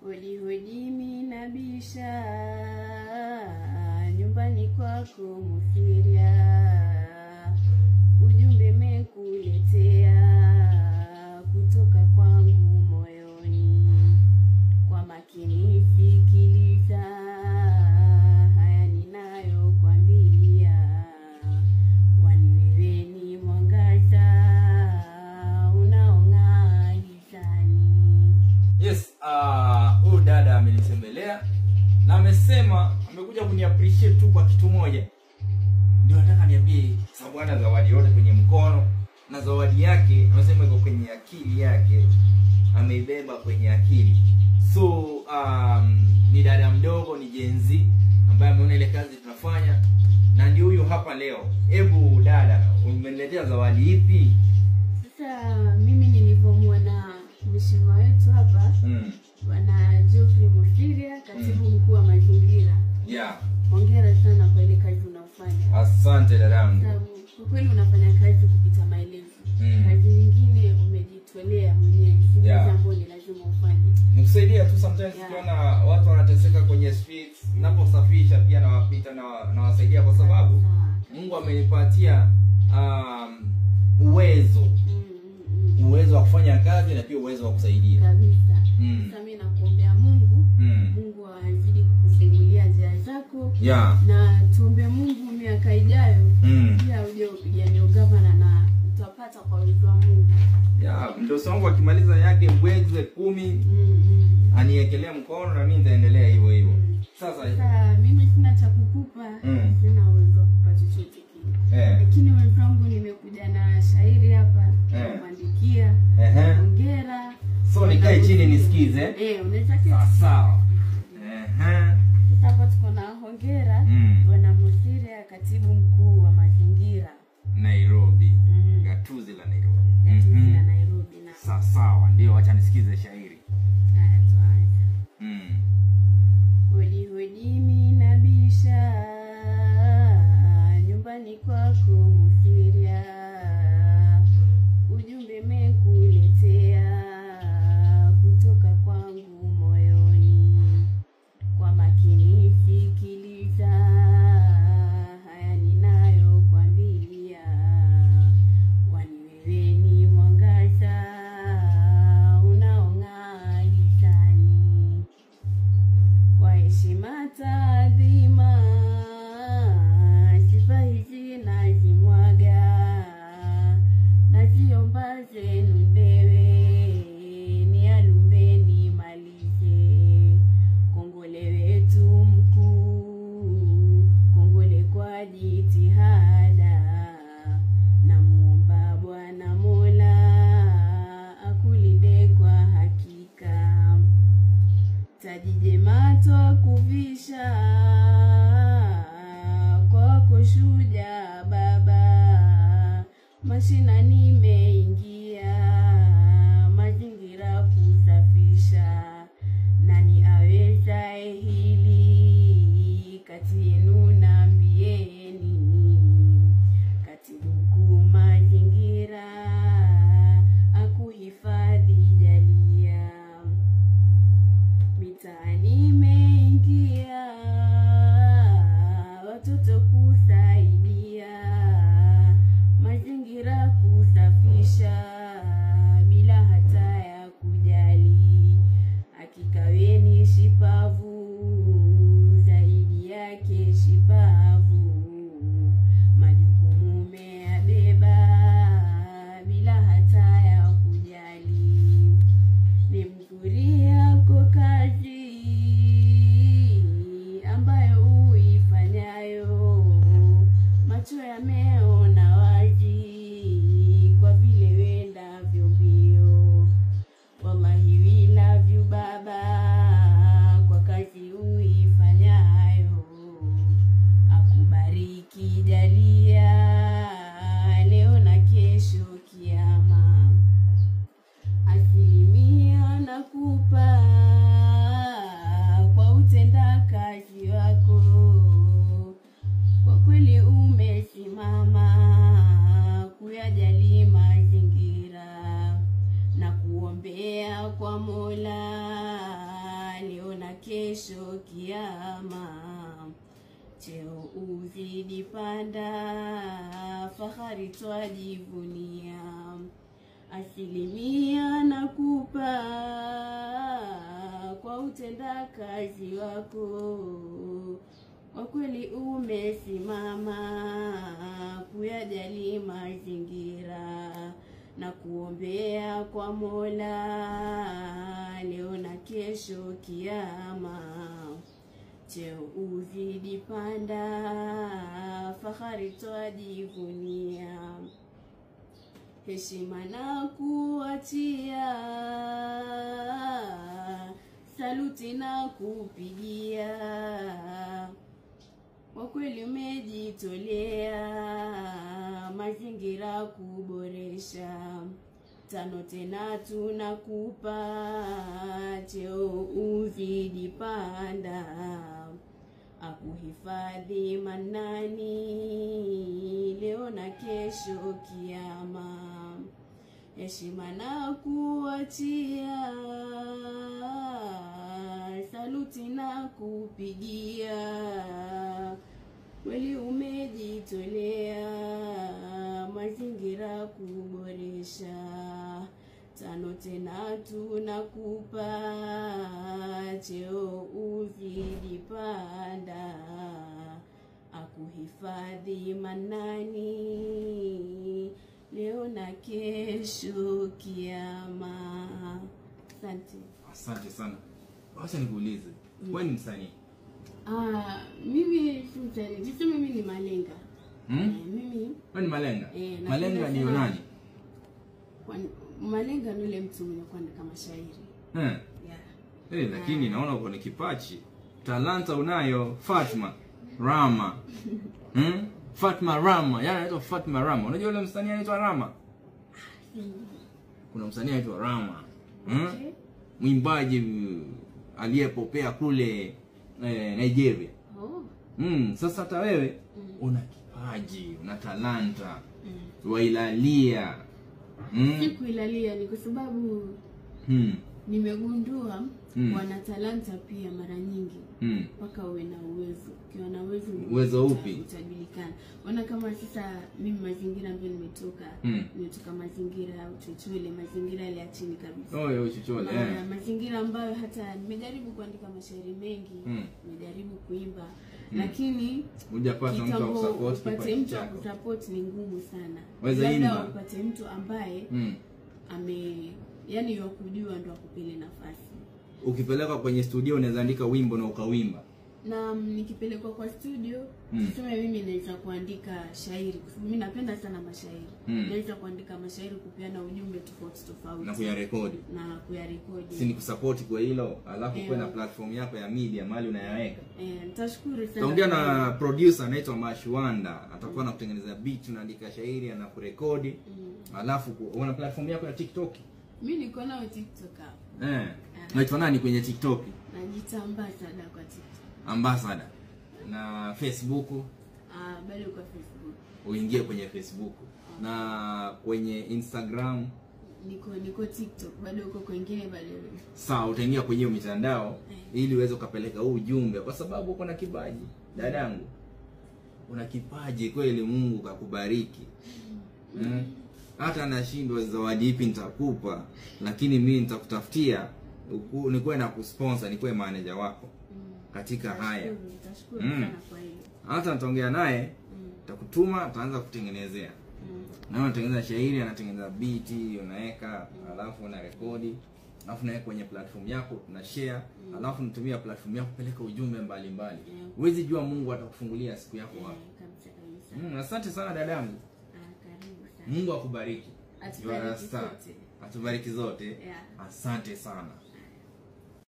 Hodi hodi minabisha nyumbani kwako Mosiria, ujumbe mekuletea kutoka kwangu moyoni. Kwa makini sikiliza haya ninayokuambia, kwani wewe ni mwangaza unaong'aa gizani. Yes, huyu dada amenitembelea na amesema amekuja kuniappreciate tu kwa kitu moja. Ndio nataka niambie, sababu ana zawadi yote kwenye mkono na zawadi yake amesema iko kwenye akili yake, ameibeba kwenye akili. So ni dada mdogo, ni Gen Z ambaye ameona ile kazi tunafanya na ndio huyu hapa leo. Hebu dada, umeniletea zawadi ipi? Sasa mimi nilivyomwona mheshimiwa wetu hapa Bwana Geoffrey Mosiria, katibu mkuu wa mazingira. Yeah. Hongera sana kwa ile kazi unafanya. Asante dadangu. Sababu kwa kweli unafanya kazi kupita maelezo. Kazi nyingine umejitolea mwenyewe, si kazi ambayo ni lazima ufanye. Nikusaidia tu sometimes ukiona watu wanateseka kwenye streets, ninaposafisha pia nawapita na nawasaidia kwa sababu Mungu amenipatia uwezo. Uwezo wa kufanya kazi na pia uwezo wa kusaidia. Kabisa. Sasa mimi nakuombea Mungu, Mungu azidi kukufungulia njia zako. Na tuombe Mungu miaka ijayo pia uje upiganie ugavana na utapata kwa uwezo wa Mungu. Ndio wangu akimaliza yake mwezi 10 aniekelee mkono na mimi nitaendelea hivyo hivyo. Sasa mimi sina cha kukupa, sina uwezo wa kukupa chochote kile. Lakini wenzangu nimekuja na shairi hapa kuandikia. Hongera. So nikae chini nisikize. Unaweza keti. Sawa. Sasa hapa tuko na hongera Bwana Mosiria, katibu mkuu wa mazingira Nairobi. Gatuzi la Nairobi. Gatuzi la Nairobi na. Sawa sawa, ndio acha nisikize shairi. Haya tuanze. Hodi hodi minabisha nyumbani kwako Mosiria, ujumbe mekuletea kutoka kwangu moyoni. Kwa makini sikiliza haya ninayokuambia, kwani wewe ni mwangaza unaong'aa gizani. Kwa heshima taadhima sifa hizi nazimwaga, naziomba zenu mbewe nialumbe nimalize. Kongole wetu mkuu, kongole kwa jitihada, namuomba Bwana Mola akulinde kwa hakika. Taji jema twakuvisha kwako shujaa baba, mashinani nimeingia mazingira kusafisha. Nani awezaye hili kati yenu naambieni? Katibu mkuu mazingira akuhifadhi jalia. Mitaani nimeingia watoto kusaidia mazingira kusafisha bila hata ya kujali. Hakika wewe ni shipavu zaidi yake shipavu, majukumu umeyabeba bila hata ya kujali. Ni mzuri yako kazi ambayo uifanyayo, macho yameona wazi kwa vile wendavyo mbio. Wallahi we love you baba, kwa kazi kesho kiama. Cheo uzidi panda, fahari twajivunia. 100% nakupa kwa utenda kazi wako, kwa kweli umesimama kuyajali mazingira. Na kuombea kwa Mola leo na kesho kiama. Cheo uzidi panda, fahari twajivunia. Heshima na kuachia, saluti na kupigia. Kwa kweli umejitolea mazingira kuboresha. 5 tena tunakupa, cheo uzidi panda. Akuhifadhi Manani leo na kesho kiama. Heshima na kuachia, saluti na kupigia. Kweli umejitolea mazingira kuboresha. 5 tena tunakupa, cheo uzidi panda. Akuhifadhi Manani leo na kesho kiama. Asante. Asante sana. Wacha nikuulize, wewe ni msanii? Mimi si msanii. Niseme mimi ni malenga. Mimi wewe ni malenga? Malenga ni nani? Kwa malenga ni yule mtu mwenye kuandika mashairi. Yeah. Lakini naona uko na kipaji. Talanta unayo, Fatma Rama. Fatma Rama, yaani anaitwa Fatma Rama. Unajua yule msanii anaitwa Rama? Kuna msanii anaitwa Rama. Okay. Mwimbaji aliyepopea kule Nigeria. Sasa hata wewe una kipaji, una talanta. Wailalia. Si kuilalia, ni kwa sababu nimegundua wana talanta pia mara nyingi mpaka uwe na uwezo. Ukiwa na uwezo, uwezo upi utajulikana. Wana kama sasa mimi mazingira ambayo nimetoka, nimetoka mazingira ya uchochole, mazingira ya chini kabisa. Oh, ya uchochole. Mazingira ambayo hata nimejaribu kuandika mashairi mengi, nimejaribu kuimba, lakini hujapata mtu wa kusupport. Upate mtu wa kusupport ni ngumu sana. Labda upate mtu ambaye ame yani yakujua ndo akupele nafasi. Ukipeleka kwenye studio unaweza andika wimbo na ukawimba. Na nikipelekwa kwa studio, tuseme mimi naweza kuandika shairi kwa sababu mimi napenda sana mashairi. Naweza kuandika mashairi kupeana ujumbe tofauti tofauti na kuyarekodi. Na kuyarekodi. Si nikusupport kwa hilo, alafu kuwe na platform yako ya media mahali unayaweka. Nitashukuru sana. Taongea na producer anaitwa Mashwanda, atakuwa anakutengeneza beat, unaandika shairi, anakurekodi. Alafu una platform yako ya TikTok. Mimi niko nao TikTok hapo. Unaitwa nani kwenye TikTok? Najiita Ambassador kwa TikTok. Ambassador. Na Facebook? Bado kwa Facebook. Uingie kwenye Facebook. Na kwenye Instagram? Niko TikTok, bado uko kwingine bado. Sawa, utaingia kwenye mitandao ili uweze kupeleka huu ujumbe kwa sababu uko na kipaji. Dadangu, una kipaji kweli, Mungu kakubariki. Hata nashindwa zawadi ipi nitakupa, lakini mimi nitakutafutia, nikuwe na kusponsor, nikuwe manager wako katika haya. Nitashukuru sana kwa hiyo. Hata nitaongea naye, nitakutuma, ataanza kutengenezea. Na unatengeneza shairi, anatengeneza beat, unaweka, alafu unarekodi, alafu unaweka kwenye platform yako, una share, alafu unatumia platform yako kupeleka ujumbe mbalimbali. Huwezi jua Mungu atakufungulia siku yako wapi. Kabisa kabisa. Asante sana dadangu. Karibu sana. Mungu akubariki. Atubariki zote. Atubariki zote. Asante sana.